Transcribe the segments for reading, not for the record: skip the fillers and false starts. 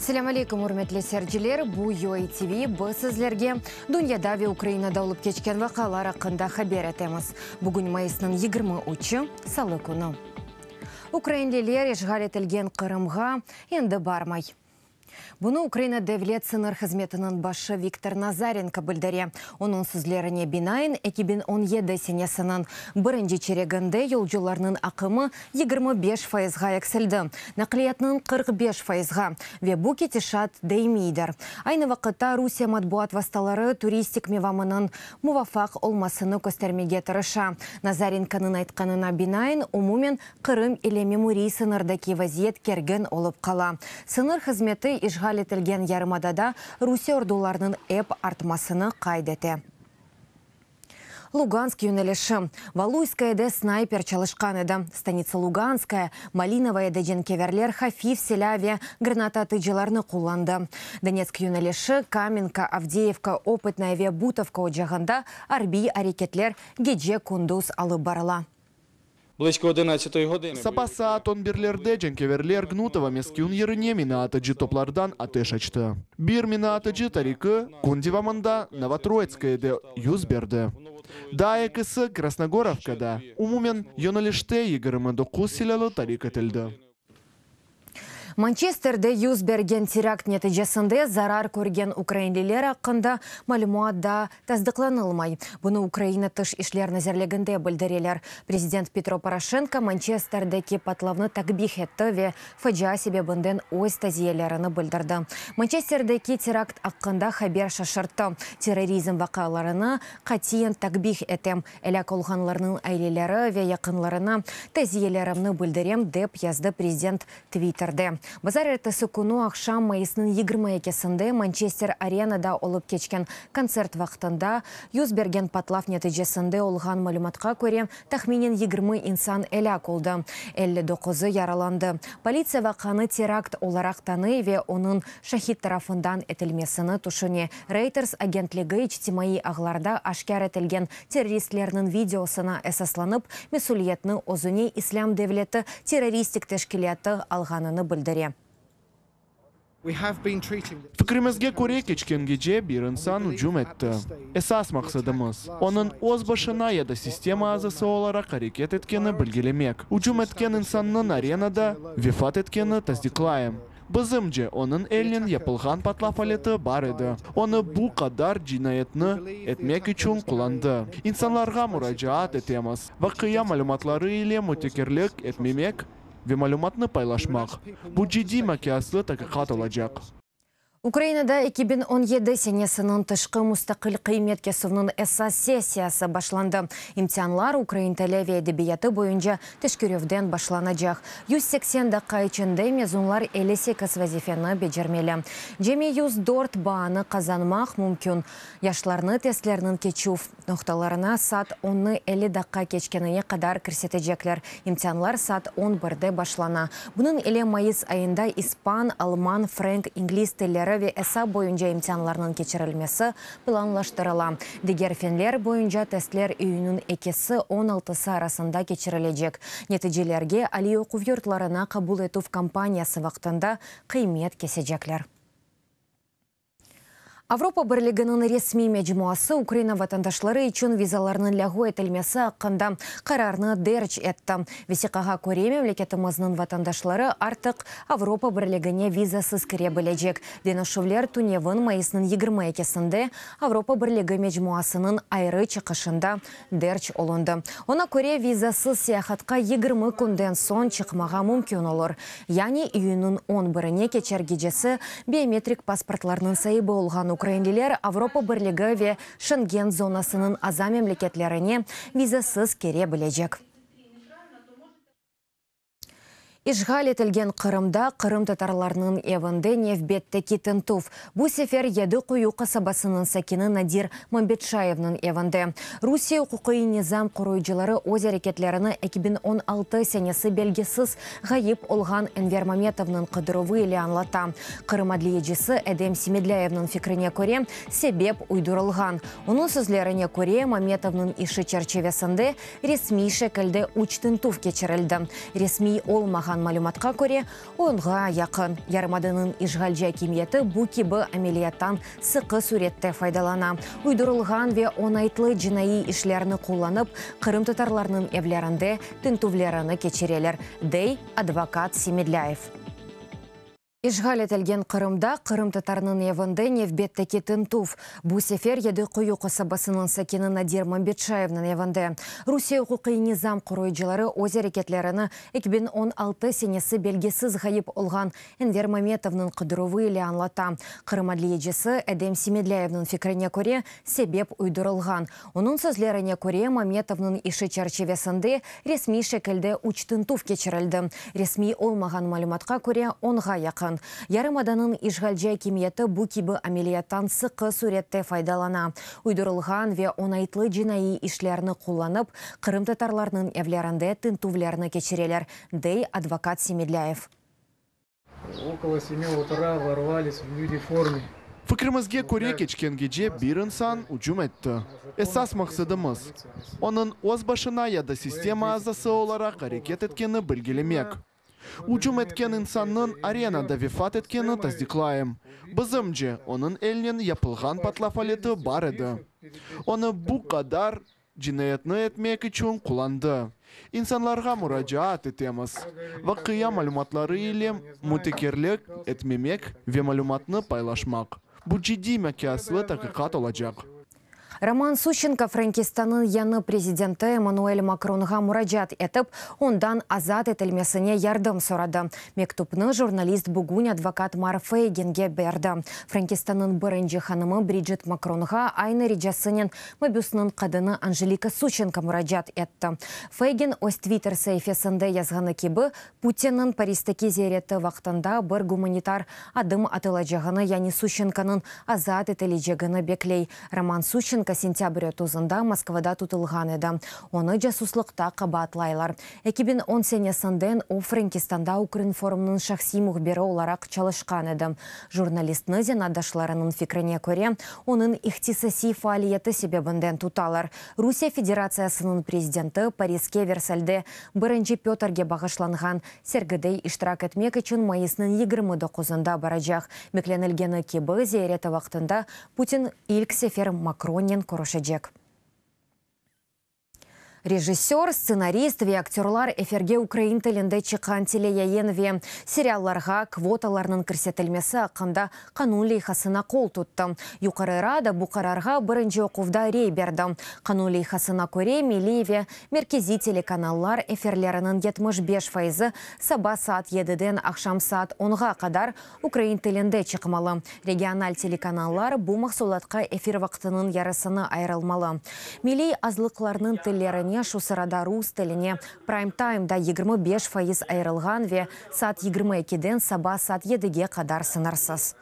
Selâm aleyküm, ürmetli seyirciler! Bu UA TV, biz sizlerge dünyada ve Ukrainada olıp keçken vaqialar aqqında haber etemiz. Bugün mayısnıñ 23-i, salı künü. Ukrainliler işğal etilgen Qırımğa endi barmay. Bunı Ukraina Devlet sıñır hızmetiniñ başı Viktor Nazarenko bildire. Onıñ sözlerine binaen, 2017 senesiniñ birinci çereginde yolcularnıñ aqımı 25 fayızğa eksildi, naqliyatnıñ, 45 fayızğa, ve bu ketişat daimiydir. Aynı vaqıtta Rusiye matbuat vastaları turistik mevamınıñ muvafaq olmasını köstermege tırışa. Nazarenkonıñ aytqanına binaen, umumen Qırım ile memuriy sıñırdaki vaziyet kergin olıp qala. Sıñır hızmeti işğal etilgen yarımadada Rusiye ordularınıñ ep artmasını qayd ete. Lugansk yönelişi. Valuyskayada snayper çalışqan edi. Stanitsa Luganskaya, Malinovayada cenkeverler hafif silâ ve granata atıcılarnı qullandı. Donetsk yönelişi, Kamenka, Avdeyevka, Opıtnaya ve Butovka ocağında arbiy areketler gece-kündüz alıp barıla. Saba saat on birlerde cenkeverler Gnutova meskün yerine minaatıcı toplardan ateş açtı. Bir minaatıcı tariki kün devamında Novotroitskoyede yüz berdi. Daa ekisi Krasnogorovkada, umumen, yönelişte 29 silâlı tarik etildi. Mançesterde yüz bergen terakt neticesinde zarar körgen ukrainliler aqqında malümat daa tasdıqlanılmay. Bunı Ukraina Tış işler nazirliginde bildireler. Prezident Petro Poroşenko Mançesterdeki patlavnı takbih etti ve facia sebebinden öz taziyelerini bildirdi. Mançesterdeki terakt aqqında haber şaşırttı. Terrorizm vaqialarını qatiyen takbih etem. Elâk olğanlarnıñ aileleri ve yaqınlarına taziyelerimni bildirem, dep yazdı prezident Twitterde. Bazarertesi künü aqşam mayısnıñ 22-sinde Mançester Arenada olıp keçken kontsert vaqtında yüz bergen patlav neticesinde olğan malümatqa köre, tahminen 20 insan elâk oldı, 59-ı yaralandı. Politsiya vaqianı terakt olaraq tanıy ve onıñ şahid tarafından etilmesini tüşüne. Reuters agentligi içtimaiy ağlarda aşkâr etilgen terroristlerniñ videosına esaslanıp, mesüliyetni özüne İslâm devleti terroristik teşkilâtı alğanını bildire. Fikrimizge köre, keçken gece bir insan ücüm etti. Esas maqsadımız, onıñ öz başına ya da sistema azası olaraq areket etkeni bilgilemek. Ücüm etken insannıñ arenada vefat etkeni tasdiqlayım. Bizimce, onıñ elnen yapılğan patlav aleti bar edi, onı bu qadar cinayetni etmek içün qullandı. İnsanlarğa muracaat etemiz, vaqia malümatları ile mütekerlik etmemek ve malümatnı paylaşmaq. Bu ciddiy maqyaslı taqiqat olacaq. Ukrainada 2017 senesiniñ tışqı mustaqil qıymet kesüvniñ esas sessiyası başlandı. İmtianlar ukrain tili ve edebiyatı boyunca teşkerüvden başlanacaq. 180 daqqa içinde mezunlar 58 vazifeni becermeli. Cemi 104 baanı qazanmaq mümkün. Yaşlarnı testlerniñ keçüv noqtalarına saat onnı 50 daqqa keçkenine qadar kirsetecekler. İmtianlar saat on birde başlana. Bunıñ ile mayıs ayında ispan, alman, frenk, ingliz tilleri ve esap boyunca imtianlarnıñ keçirilmesi planlaştırıla. Diger fenler boyunca testler iyünniñ ekisi, on altısı arasında keçirilecek. Neticelerge aliy oquv yurtlarına qabul etüv kampaniyası vaqtında qıymet kesecekler. Avropa Birliginiñ resmiy mecmuası Ukraina vatandaşları içün vizalarnıñ lâğu etilmesi aqqında qararnı derc etti. Vesiqağa köre, memleketimizniñ vatandaşları artıq Avropa Birligine vizasız kire bilecek. Deñişüvler tünevin mayısnıñ 22-sinde Avropa Birligi mecmuasınıñ ayrı çıqışında derc olundı. Oña köre, vizasız seyahatqa 20 künden soñ çıqmağa mümkün olur. Yani iyünniñ on birine keçer gecesi biometrik pasportlarnıñ saibi olğan ukrainliler Avropa Birligi ve Şengen zonasınıñ aza memleketlerine vizasız kire bilecek. İşğal etilgen Qırımda qırımtatarlarnıñ evinde nevbetteki tintüv, bu sefer Yedi Quyu qasabasınıñ sakini Nadir Mambetşayevniñ evinde. Rusiye uquqiy nizam qoruyıcıları öz areketlerini 2016 senesi belgisiz ğayıp olğan Enver Mametovnıñ qıdıruvı ile añlata. Qırım adliyecisi Edem Semedlâyevniñ fikrine köre, sebep uydurılğan. Onıñ sözlerine köre, Mametovnıñ işi çerçivesinde Resmiy şekilde üç tintüv keçirildi. Resmiy olmağan. malümatqa köre, onğa yaqın. Yarımadanıñ işğalci akimiyeti bu kibi ameliyattan sıqı sürette faydalana. Uydurılğan ve oñaytlı cinaiy işlerni qullanıp, qırımtatarlarnıñ evlerinde tintüvlerini keçireler, dey advokat Semedlâyev. İşğal etilgen Qırımda qırımtatarnıñ evinde nevbetteki tintüv. Bu sefer Yedi Quyu qasabasınıñ sakini Nadir Mambetşayevniñ evinde. Rusiye uquqiy nizam qoruyıcıları öz areketlerini 2016 senesi belgisiz ğayıp olğan Enver Mametovnıñ qıdıruvı ile añlata. Qırım adliyecisi Edem Semedlâyevniñ fikrine köre, sebep uydurılğan. Onıñ sözlerine köre, Mametovnıñ işi çerçivesinde resmiy şekilde üç tintüv keçirildi, resmiy olmağan malümatqa köre, onğa yaqın. Yarımadanıñ işğalci akimiyeti bu kibi ameliyattan sıqı sürette faydalana, uydurılğan ve oñaytlı cinaiy işlerni qullanıp, qırımtatarlarnıñ evlerinde tintüvlerni keçireler, dey advokat Semedlâyev. Okolo semi utra vorvались люди v forme. Fikrimizge köre, keçken gece bir insan ücüm etti. Esas maqsadımız, onıñ öz başına ya da sistema azası olaraq areket etkeni belgilemek. Ücüm etken insannıñ arenada vefat etkeni tasdiqlayım. Bizimce, onıñ elnen yapılğan patlav aleti bar edi. Onı bu qadar Cinayetni etmek içün qullandı. İnsanlarğa muracaat etemiz, vaqia malümatları ile mütekerlik etmemek ve malümatnı paylaşmaq. Bu ciddiy miqyaslı taqiqat olacaq. Roman Suşçenko Frenkistannıñ yañı prezidenti Emmanuel Makronğa muracaat etip, ondan azat etilmesine yardım soradı. Mektüpni jurnalist bugün advokat Mar Feyginge berdi. Frenkistannıñ birinci hanımı Brijit Makronğa aynı ricasınen Mabüsniñ qadını Anjelika Suşçenko muracaat etti. Feygin öz Twitter saifesinde yazğanı kibi, Putinniñ Paristeki ziyareti vaqtında bir gumanitar adım atılacağını, yani Suşçenkonıñ azat etilecegini bekley. Roman Suşçenko sentâbr otuzında Moskvada tutulğan edi. Onı casuslıqta qabaatlaylar. 2010 senesinden o Frenkistanda Ukrinformnıñ şahsiy mühbiri olaraq çalışqan edi. Jurnalistni zenaatdaşlarınıñ fikrine köre, onıñ ihtisasiy faaliyeti sebebinden tutalar. Rusiye Federatsiyasınıñ prezidenti Pariske Versalde Birinci Pötrge bağışlanğan sergide iştirak etmek içün mayısnıñ 29-ında baracaq. Beklenilgeni kibi, ziyareti vaqtında Putin ilk sefer Makronnen körüşecek. Rejissör, stsenarist ve aktörlar efirge ukrain tilinde çıqqan teleyayın ve seriallarğa kvotalarnıñ kirsetilmesi aqqında qanun leyhasına qol tuttı. Yuqarı Rada bu qararğa birinci oquvda rey berdi. Qanun leyhasına köre, milliy ve merkeziy telekanallar efirleriniñ 75 fayızı saba saat yediden aqşam saat onğa qadar ukrain tilinde çıqmalı. Regional telekanallar bu mahsulatqa efir vaqtınıñ yarısını ayırılmalı. Milliy azlıqlarnıñ tillerine, şu sırada rus tiline, praym-taymda 25% ayırılğan ve saat 22-den saba saat yedige qadar sıñırsız.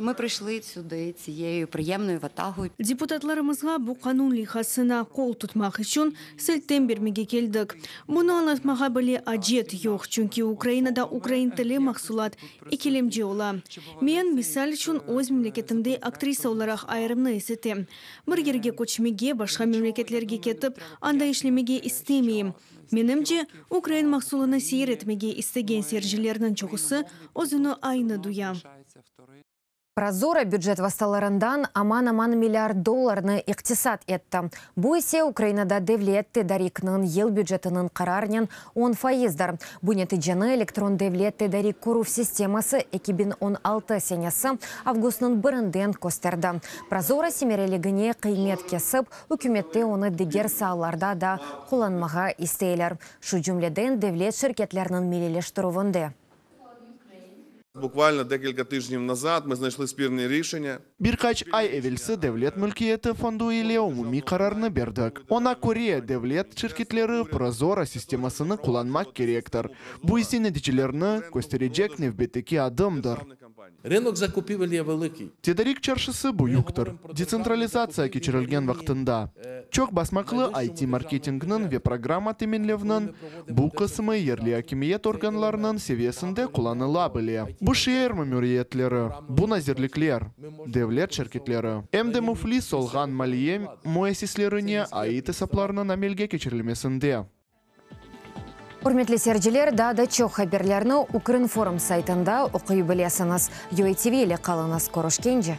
Mı prıyşlı südı tsiyeyu prıyemnoyu vatagoyu. Deputatlarımızğa bu qanun leyhasına qol tutmaq içün siltem bermege keldik. Bunı añlatmağa bile acet yoq, çünki Ukrainada ukrain tili mahsulat ekilemci ola. Men, misal içün, öz memleketimde aktrisa olaraq ayırımnı is etem. Bir yerge köçmege, başqa memleketlerge ketip, anda işlemege istemeyim. Menimce, ukrain mahsulını seyir etmege istegen seyircilerniñ çoqusı özüni aynı duya. ProZorro bücet vastalarından aman-aman milliard dollarnı iqtisat etti. Bu ise Ukrainada devlet tedarikniñ yıl bücetiniñ qararnen on faizdir. Bu neticeni elektron devlet tedarik körüv sisteması 2016 senesi avgustnıñ birinden kösterdi. ProZorro semereligine qıymet kesip, ükümette onı diger saalarda da qullanmağa isteyler, şu cümleden devlet şirketleriniñ milliyleştirüvinde. Bukvalno dekilka tijniv nazad mı znayşlı spirne rişenya. Bir qaç ay evelsi Devlet mülkiyeti fondu ile umumiy qararnı berdik. Oña köre, devlet şirketleri ProZorro sistemasını qullanmaq kerektir. Bu ise neticelerni kösterecek nevbetteki adımdır. Rınok zakupivel ye velıkiy. Tedarik çarşısı büyüktir. Detsentralizatsiya keçirilgen vaqtında, çoq basmaqlı IT-marketingniñ ve programma teminlevniñ bu qısmı yerli akimiyet organlarınıñ seviyesinde qullanıla bile. Bu şeer memuriyetleri, bu nazirlikler, devlet şirketleri, em de müflis olğan maliye müessislerine ait esaplarnıñ amelge keçirilmesinde. Ürmetli seyirciler, daa da çoq haberlerni Ukrinform saytında oquy bilesiñiz. UATV ile qalıñız, körüşkence!